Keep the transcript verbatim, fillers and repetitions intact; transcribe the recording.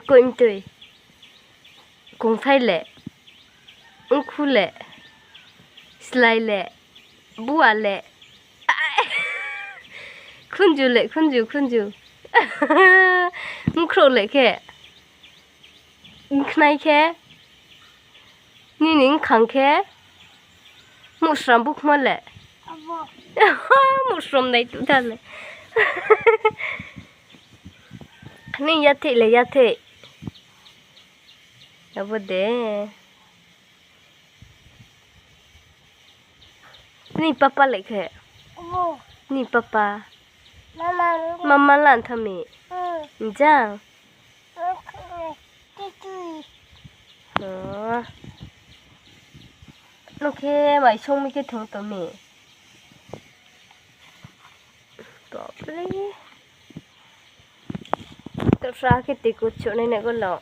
Koimtoi. Kongthai le. Nkhu le. Slái le. Bua le. Khunju le, khunju, khunju. Mkhrouh le khe. Nkhnai khe. Nini nkhang khe. Muhsram bukhma le. Muhsram nai tuh tha le. Nini yatheih le yatheih. Abo de. Nini papa le khe. Nini papa. Mama lan tha mi. Jang. Nung khe mai song mi khe thung to mi. Topli. Topsa khe tei kuchouh nai nai golo.